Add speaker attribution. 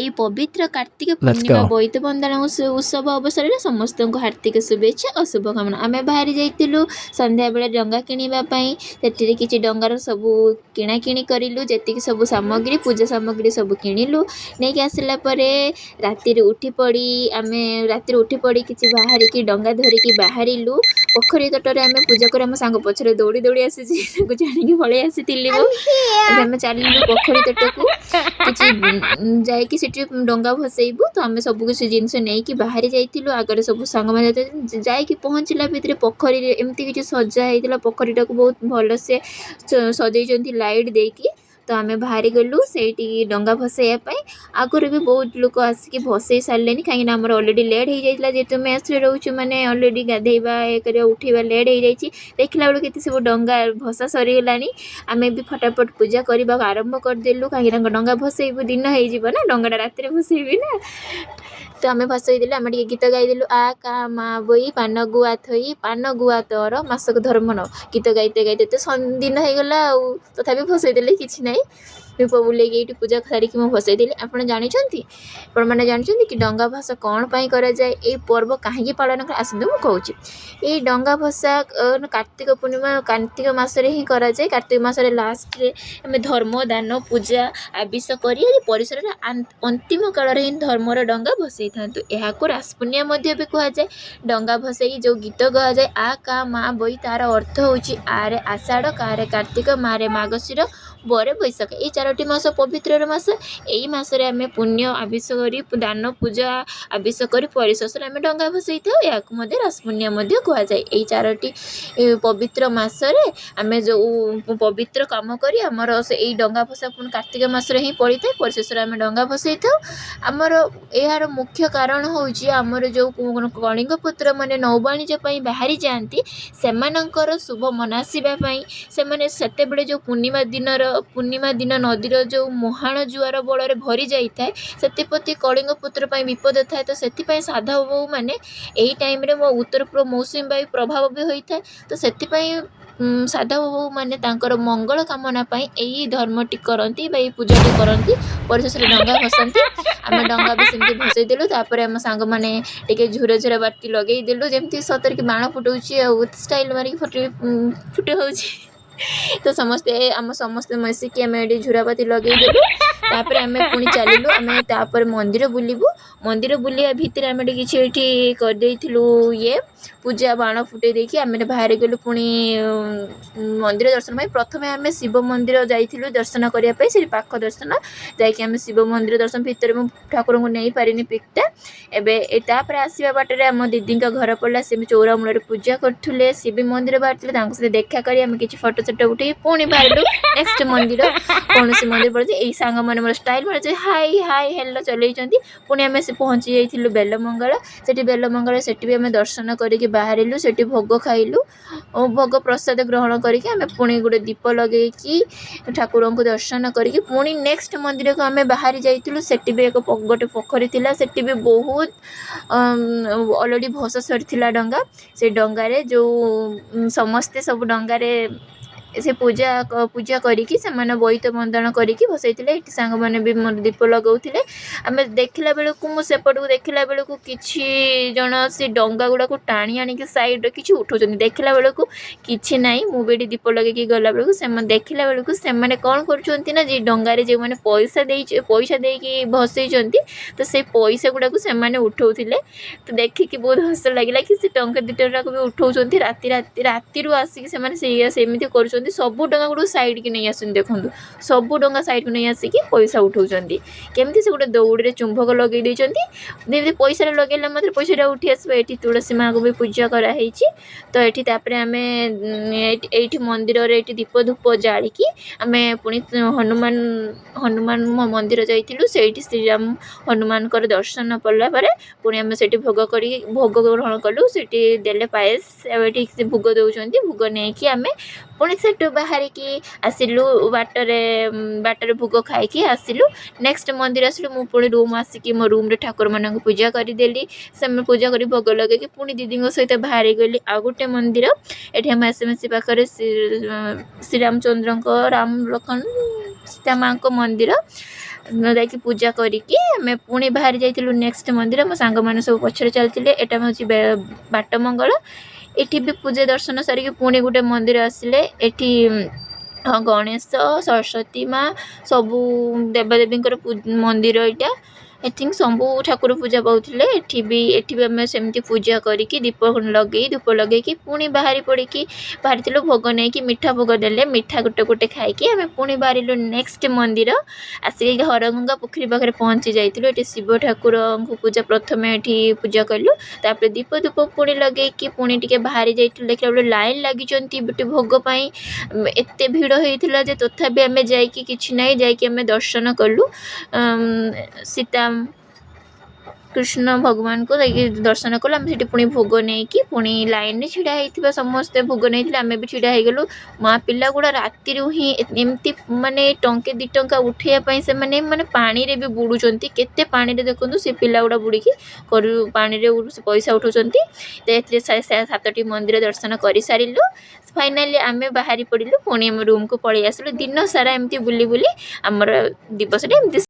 Speaker 1: ଏହି ପବିତ୍ର Kartik
Speaker 2: Let's
Speaker 1: Purnima
Speaker 2: go.
Speaker 1: Boita Bandana ଉତ୍ସବ ଅବସରରେ ସମସ୍ତଙ୍କୁ ହାର୍ଦ୍ଦିକ ଶୁଭେଚ୍ଛା ଓ ଶୁଭକାମନା। ଆମେ ବାହାରି ଯାଇଥିଲୁ ସନ୍ଧ୍ୟାବେଳେ ଡଙ୍ଗା କିଣିବା ପାଇଁ। ସେଥିରେ କିଛି ଡଙ୍ଗାର ସବୁ କିଣାକିଣି କରିଲୁ। ଯେତିକି ସବୁ ସାମଗ୍ରୀ, ପୂଜା ସାମଗ୍ରୀ ସବୁ କିଣିଲୁ। ନେଇକି ଆସିଲା ପରେ ରାତିରେ ଉଠି ପଡ଼ି, ଆମେ ରାତିରେ ଉଠି ପଡ଼ି କିଛି ବାହାରିକି ଡଙ୍ଗା ଧରିକି ବାହାରିଲୁ। ପୋଖରୀ ତଟରେ ଆମେ ପୂଜା କରି, ଆମ ସାଙ୍ଗ ପଛରେ ଦୌଡ଼ି ଦୌଡ଼ି ଆସିଛି, ତାକୁ ଛାଡ଼ିକି ପଳେଇ ଆସିଥିଲି ମୁଁ। ଏବେ ଆମେ ଚାଲିଲୁ ପୋଖରୀ ତଟକୁ, କିଛି ଯାଇକି ସେଠି ଡଙ୍ଗା ଭସେଇବୁ। ତ ଆମେ ସବୁ କିଛି ଜିନିଷ ନେଇକି ବାହାରି ଯାଇଥିଲୁ। ଆଗରେ ସବୁ ସାଙ୍ଗମାନେ ଯାଇକି ପହଞ୍ଚିଲା ଭିତରେ ପୋଖରୀରେ ଏମିତି କିଛି ସଜା ହେଇଥିଲା। ପୋଖରୀଟାକୁ ବହୁତ ଭଲସେ ସଜେଇଛନ୍ତି ଲାଇଟ୍ ଦେଇକି। ତ ଆମେ ବାହାରି ଗଲୁ ସେଇଠି ଡଙ୍ଗା ଭସେଇବା ପାଇଁ। ଆଗରୁ ବି ବହୁତ ଲୋକ ଆସିକି ଭସେଇ ସାରିଲେଣି, କାହିଁକିନା ଆମର ଅଲରେଡ଼ି ଲେଟ୍ ହେଇଯାଇଥିଲା। ଯେହେତୁ ମେସ୍ରେ ରହୁଛୁ, ମାନେ ଅଲରେଡ଼ି ଗାଧେଇବା, ଇଏ କରିବା, ଉଠେଇବା ଲେଟ୍ ହେଇଯାଇଛି। ଦେଖିଲା ବେଳକୁ କେତେ ସବୁ ଡଙ୍ଗା ଭସା ସରିଗଲାଣି। ଆମେ ବି ଫଟାଫଟ ପୂଜା କରିବାକୁ ଆରମ୍ଭ କରିଦେଲୁ, କାହିଁକିନା ଡଙ୍ଗା ଭସେଇବୁ, ଦିନ ହେଇଯିବ ନା, ଡଙ୍ଗାଟା ରାତିରେ ଭସେଇବି ନା। ତ ଆମେ ଭସେଇ ଦେଲୁ। ଆମେ ଟିକେ ଗୀତ ଗାଇଦେଲୁ, "ଆ କା ମା ବୋଇ ପାନ ଗୁଆ ଥୋଇ, ପାନ ଗୁଆ ତୋର ମାସକ ଧର୍ମ ନ।" ଗୀତ ଗାଇତେ ଗାଇତେ ତ ଦିନ ହେଇଗଲା ଆଉ ତଥାପି ଭସେଇ ଦେଲେ, କିଛି ନାହିଁ। ଦୀପ ବୁଲେଇକି ଏଇଠି ପୂଜା ସାରିକି ମୁଁ ଭସେଇ ଦେଲି। ଆପଣମାନେ ଜାଣିଛନ୍ତି କି ଡଙ୍ଗା ଭସା କ'ଣ ପାଇଁ କରାଯାଏ? ଏଇ ପର୍ବ କାହିଁକି ପାଳନ କରା? ଆସନ୍ତୁ, ମୁଁ କହୁଛି। ଏଇ ଡଙ୍ଗା ଭସା କାର୍ତ୍ତିକ ପୂର୍ଣ୍ଣିମା, କାର୍ତ୍ତିକ ମାସରେ ହିଁ କରାଯାଏ। କାର୍ତ୍ତିକ ମାସରେ ଲାଷ୍ଟରେ ଆମେ ଧର୍ମ, ଦାନ, ପୂଜା ଆବିଷ କରି ପରିସରରେ ଅନ୍ତିମ କାଳରେ ହିଁ ଧର୍ମର ଡଙ୍ଗା ଭସେଇଥାନ୍ତୁ। ଏହାକୁ ରାସ ପୂର୍ଣ୍ଣିମା ମଧ୍ୟ ବି କୁହାଯାଏ। ଡଙ୍ଗା ଭସେଇ ଯେଉଁ ଗୀତ ଗାଯାଏ, "ଆ କା ମା ବୋଇ", ତାର ଅର୍ଥ ହେଉଛି ଆରେ ଆଷାଢ଼, କାରେ କାର୍ତ୍ତିକ, ମାରେ ମାର୍ଗଶିର, ବରେ ବୈଶାଖ। ଏଇ ଚାରୋଟି ମାସ ପବିତ୍ରର ମାସ। ଏଇ ମାସରେ ଆମେ ପୁଣ୍ୟ ଆବିଷ କରି, ଦାନ, ପୂଜା ଆବିଷ କରି ପରିଶେଷରେ ଆମେ ଡଙ୍ଗା ଭସେଇଥାଉ। ଏହାକୁ ମଧ୍ୟ ରାସ ପୂର୍ଣ୍ଣିମା ମଧ୍ୟ କୁହାଯାଏ। ଏଇ ଚାରୋଟି ପବିତ୍ର ମାସରେ ଆମେ ଯେଉଁ ପବିତ୍ର କାମ କରି ଆମର ସେ ଏଇ ଡଙ୍ଗା ଭସା ପୁଣି କାର୍ତ୍ତିକ ମାସରେ ହିଁ ପଡ଼ିଥାଏ। ପରିଶେଷରେ ଆମେ ଡଙ୍ଗା ଭସେଇଥାଉ। ଆମର ଏହାର ମୁଖ୍ୟ କାରଣ ହେଉଛି ଆମର ଯେଉଁ କଳିଙ୍ଗ ପୁତ୍ର ମାନେ ନୌବାଣିଜ୍ୟ ପାଇଁ ବାହାରି ଯାଆନ୍ତି, ସେମାନଙ୍କର ଶୁଭ ମନାସିବା ପାଇଁ। ସେମାନେ ସେତେବେଳେ ଯେଉଁ ପୂର୍ଣ୍ଣିମା ଦିନର, ପୂର୍ଣ୍ଣିମା ଦିନ ନଦୀର ଯେଉଁ ମୁହାଣ ଜୁଆର ବଳରେ ଭରି ଯାଇଥାଏ, ସେଥିପ୍ରତି କଳିଙ୍ଗ ପୁତ୍ର ପାଇଁ ବିପଦ ଥାଏ। ତ ସେଥିପାଇଁ ସାଧବ ବୋହୂମାନେ ଏହି ଟାଇମ୍ରେ ମୋ ଉତ୍ତର ପୂର୍ବ ମୌସୁମୀ ବାୟୁ ପ୍ରଭାବ ବି ହୋଇଥାଏ। ତ ସେଥିପାଇଁ ସାଧବ ବୋହୂମାନେ ତାଙ୍କର ମଙ୍ଗଳ କାମନା ପାଇଁ ଏହି ଧର୍ମଟି କରନ୍ତି ବା ଏଇ ପୂଜାଟି କରନ୍ତି। ପରିଶେଷରେ ଡଙ୍ଗା ଭସାନ୍ତି। ଆମେ ଡଙ୍ଗା ବି ସେମିତି ଭସେଇ ଦେଲୁ। ତାପରେ ଆମ ସାଙ୍ଗମାନେ ଟିକେ ଝୁରା ଝୁରା ବାତି ଲଗେଇଦେଲୁ, ଯେମିତି ସତରେ କି ବାଣ ଫୁଟଉଛି ଆଉ ଷ୍ଟାଇଲ୍ ମାରିକି ଫଟୋ ଫୁଟ ହେଉଛି। ତ ସମସ୍ତେ, ଆମ ସମସ୍ତେ ମିଶିକି ଆମେ ଏଠି ଝୁରାବାତି ଲଗେଇଦେଲୁ। ତାପରେ ଆମେ ପୁଣି ଚାଲିଲୁ। ଆମେ ତାପରେ ମନ୍ଦିର ବୁଲିବୁ। ମନ୍ଦିର ବୁଲିବା ଭିତରେ ଆମେ ଟିକେ କିଛି ଏଠି କରିଦେଇଥିଲୁ ଇଏ ପୂଜା, ବାଣ ଫୁଟେଇ ଦେଇକି ଆମେ ବାହାରି ଗଲୁ ପୁଣି ମନ୍ଦିର ଦର୍ଶନ ପାଇଁ। ପ୍ରଥମେ ଆମେ ଶିବ ମନ୍ଦିର ଯାଇଥିଲୁ ଦର୍ଶନ କରିବା ପାଇଁ। ସେଠି ପାଖ ଦର୍ଶନ ଯାଇକି ଆମେ ଶିବ ମନ୍ଦିର ଦର୍ଶନ ଭିତରେ ମୁଁ ଠାକୁରଙ୍କୁ ନେଇପାରିନି ପିକ୍ଟା। ଏବେ ତାପରେ ଆସିବା ବାଟରେ ଆମ ଦିଦିଙ୍କ ଘର ପଡ଼ିଲା। ସେ ବି ଚଉରା ମୂଳରେ ପୂଜା କରୁଥିଲେ। ସେ ବି ମନ୍ଦିର ବାହାରିଥିଲେ। ତାଙ୍କ ସହିତ ଦେଖା କରି ଆମେ କିଛି ଫଟୋ ସଟୋ ଉଠେଇ ପୁଣି ବାହାରିଲୁ ନେକ୍ସଟ ମନ୍ଦିର, କୌଣସି ମନ୍ଦିର ପଡ଼ିଛି। ଏଇ ସାଙ୍ଗମାନେ ମୋର ଷ୍ଟାଇଲ୍ ମାରୁଛନ୍ତି, ହାଇ ହାଇ ହେଲୋ ଚଲେଇଛନ୍ତି। ପୁଣି ଆମେ ସେ ପହଞ୍ଚି ଯାଇଥିଲୁ ବେଲମଙ୍ଗଳ। ସେଠି ବେଲମଙ୍ଗଳ, ସେଠି ବି ଆମେ ଦର୍ଶନ କରିକି ବାହାରିଲୁ। ସେଠି ଭୋଗ ଖାଇଲୁ ଓ ଭୋଗ ପ୍ରସାଦ ଗ୍ରହଣ କରିକି ଆମେ ପୁଣି ଗୋଟେ ଦୀପ ଲଗେଇକି ଠାକୁରଙ୍କୁ ଦର୍ଶନ କରିକି ପୁଣି ନେକ୍ସଟ ମନ୍ଦିରକୁ ଆମେ ବାହାରି ଯାଇଥିଲୁ। ସେଠି ବି ଏକ ଗୋଟେ ପୋଖରୀ ଥିଲା। ସେଠି ବି ବହୁତ ଅଲରେଡ଼ି ଭସା ସରିଥିଲା ଡଙ୍ଗା। ସେ ଡଙ୍ଗାରେ ଯେଉଁ ସମସ୍ତେ ସବୁ ଡଙ୍ଗାରେ ସେ ପୂଜା ପୂଜା କରିକି ସେମାନେ ବୋଇତ ବନ୍ଦାଣ କରିକି ଭସେଇଥିଲେ। ଏଠି ସାଙ୍ଗମାନେ ବି ମୋର ଦୀପ ଲଗାଉଥିଲେ। ଆମେ ଦେଖିଲା ବେଳକୁ, ମୁଁ ସେପଟକୁ ଦେଖିଲା ବେଳକୁ କିଛି ଜଣ ସେ ଡଙ୍ଗା ଗୁଡ଼ାକୁ ଟାଣି ଆଣିକି ସାଇଡ଼୍ରେ କିଛି ଉଠାଉଛନ୍ତି। ଦେଖିଲା ବେଳକୁ କିଛି ନାହିଁ। ମୁଁ ବି ଏଠି ଦୀପ ଲଗେଇକି ଗଲା ବେଳକୁ ସେମାନେ, ଦେଖିଲା ବେଳକୁ ସେମାନେ କ'ଣ କରୁଛନ୍ତି ନା, ଯେ ଡଙ୍ଗାରେ ଯେଉଁମାନେ ପଇସା ଦେଇକି ଭସେଇଛନ୍ତି, ତ ସେଇ ପଇସା ଗୁଡ଼ାକୁ ସେମାନେ ଉଠାଉଥିଲେ। ତ ଦେଖିକି ବହୁତ ହସ ଲାଗିଲା କି ସେ ଟଙ୍କା ଦୁଇଟାକୁ ବି ଉଠାଉଛନ୍ତି। ରାତି ରାତି ରାତିରୁ ଆସିକି ସେମାନେ ସେଇଆ ସେମିତି କରୁଛନ୍ତି। ସବୁ ଡଙ୍ଗା ଗୁଡ଼ିକୁ ସାଇଡ଼୍କି ନେଇ ଆସନ୍ତି। ଦେଖନ୍ତୁ, ସବୁ ଡଙ୍ଗା ସାଇଡ଼୍କୁ ନେଇ ଆସିକି ପଇସା ଉଠାଉଛନ୍ତି କେମିତି। ସେ ଗୋଟେ ଦଉଡ଼ିରେ ଚୁମ୍ବକ ଲଗେଇ ଦେଇଛନ୍ତି, ଯେମିତି ପଇସାରେ ଲଗେଇଲା ମାତ୍ରେ ପଇସାଟା ଉଠି ଆସିବ। ଏଠି ତୁଳସୀ ମାଆକୁ ବି ପୂଜା କରାହେଇଛି। ତ ଏଠି ତାପରେ ଆମେ ଏଇଠି ମନ୍ଦିରରେ ଏଇଠି ଦୀପ ଧୂପ ଜାଳିକି ଆମେ ପୁଣି ହନୁମାନ ହନୁମାନ ମନ୍ଦିର ଯାଇଥିଲୁ। ସେଇଠି ଶ୍ରୀରାମ ହନୁମାନଙ୍କର ଦର୍ଶନ କଲା ପରେ ପୁଣି ଆମେ ସେଇଠି ଭୋଗ କରିକି ଭୋଗ ଗ୍ରହଣ କଲୁ। ସେଠି ଦେଲେ ପାଏସ ଆଉ ଏଠି ସେ ଭୋଗ ଦେଉଛନ୍ତି। ଭୋଗ ନେଇକି ଆମେ ପୁଣି ସେଠୁ ବାହାରିକି ଆସିଲୁ। ବାଟରେ ବାଟରେ ଭୋଗ ଖାଇକି ଆସିଲୁ। ନେକ୍ସଟ ମନ୍ଦିର ଆସିଲୁ। ମୁଁ ପୁଣି ରୁମ୍ ଆସିକି ମୋ ରୁମ୍ରେ ଠାକୁରମାନଙ୍କୁ ପୂଜା କରିଦେଲି। ସେମାନେ ପୂଜା କରି ଭୋଗ ଲଗେଇକି ପୁଣି ଦିଦିଙ୍କ ସହିତ ବାହାରି ଗଲି ଆଉ ଗୋଟେ ମନ୍ଦିର। ଏଠି ଆମ ଏସ୍ ଏମ୍ ସି ପାଖରେ ଶ୍ରୀରାମଚନ୍ଦ୍ରଙ୍କ, ରାମ, ଲକ୍ଷ୍ମଣ, ସୀତା ମାଆଙ୍କ ମନ୍ଦିର। ଯାଇକି ପୂଜା କରିକି ଆମେ ପୁଣି ବାହାରି ଯାଇଥିଲୁ ନେକ୍ସଟ ମନ୍ଦିର। ମୋ ସାଙ୍ଗମାନେ ସବୁ ପଛରେ ଚାଲିଥିଲେ। ଏଇଟା ହେଉଛି ବାଟମଙ୍ଗଳା। ଏଠି ବି ପୂଜା ଦର୍ଶନ ସାରିକି ପୁଣି ଗୋଟେ ମନ୍ଦିର ଆସିଲେ। ଏଠି ଗଣେଶ, ସରସ୍ଵତୀ ମା, ସବୁ ଦେବାଦେବୀଙ୍କର ମନ୍ଦିର ଏଇଟା। I think ସବୁ ଠାକୁର ପୂଜା ପାଉଥିଲେ ଏଠି ବି। ଏଠି ବି ଆମେ ସେମିତି ପୂଜା କରିକି, ଦୀପ ଲଗେଇ, ଧୂପ ଲଗେଇକି ପୁଣି ବାହାରି ପଡ଼ିକି ବାହାରିଥିଲୁ ଭୋଗ ନେଇକି। ମିଠା ଭୋଗ ଦେଲେ, ମିଠା ଗୋଟେ ଗୋଟେ ଖାଇକି ଆମେ ପୁଣି ବାହାରିଲୁ ନେକ୍ସଟ ମନ୍ଦିର। ଆସିକି ହରଗଙ୍ଗା ପୋଖରୀ ପାଖରେ ପହଞ୍ଚି ଯାଇଥିଲୁ। ଏଠି ଶିବ ଠାକୁରଙ୍କୁ ପୂଜା, ପ୍ରଥମେ ଏଠି ପୂଜା କଲୁ। ତାପରେ ଦୀପ ଧୂପ ପୁଣି ଲଗେଇକି ପୁଣି ଟିକେ ବାହାରି ଯାଇଥିଲୁ। ଦେଖିଲା ବେଳକୁ ଲାଇନ୍ ଲାଗିଛନ୍ତି ଗୋଟେ ଭୋଗ ପାଇଁ। ଏତେ ଭିଡ଼ ହେଇଥିଲା ଯେ ତଥାପି ଆମେ ଯାଇକି କିଛି ନାହିଁ, ଯାଇକି ଆମେ ଦର୍ଶନ କଲୁ। ସୀତା କୃଷ୍ଣ ଭଗବାନଙ୍କୁ ଯାଇକି ଦର୍ଶନ କଲୁ ଆମେ ସେଠି। ପୁଣି ଭୋଗ ନେଇକି ପୁଣି ଲାଇନ୍ରେ ଛିଡ଼ା ହେଇଥିବା ସମସ୍ତେ ଭୋଗ ନେଇଥିଲେ, ଆମେ ବି ଛିଡ଼ା ହେଇଗଲୁ। ମା ପିଲା ଗୁଡ଼ା ରାତିରୁ ହିଁ ଏମିତି ମାନେ ଟଙ୍କେ 2 ଟଙ୍କା ଉଠେଇବା ପାଇଁ ସେମାନେ ମାନେ ପାଣିରେ ବି ବୁଡ଼ୁଛନ୍ତି। କେତେ ପାଣିରେ ଦେଖନ୍ତୁ, ସେ ପିଲା ଗୁଡ଼ା ବୁଡ଼ିକି କରୁ ପାଣିରେ ପଇସା ଉଠାଉଛନ୍ତି। ତ ଏଥିରେ ସାତଟି ମନ୍ଦିର ଦର୍ଶନ କରିସାରିଲୁ। ଫାଇନାଲି ଆମେ ବାହାରି ପଡ଼ିଲୁ, ପୁଣି ଆମ ରୁମ୍କୁ ପଳେଇ ଆସିଲୁ। ଦିନ ସାରା ଏମିତି ବୁଲି ବୁଲି ଆମର ଦିବସଟା ଏମିତି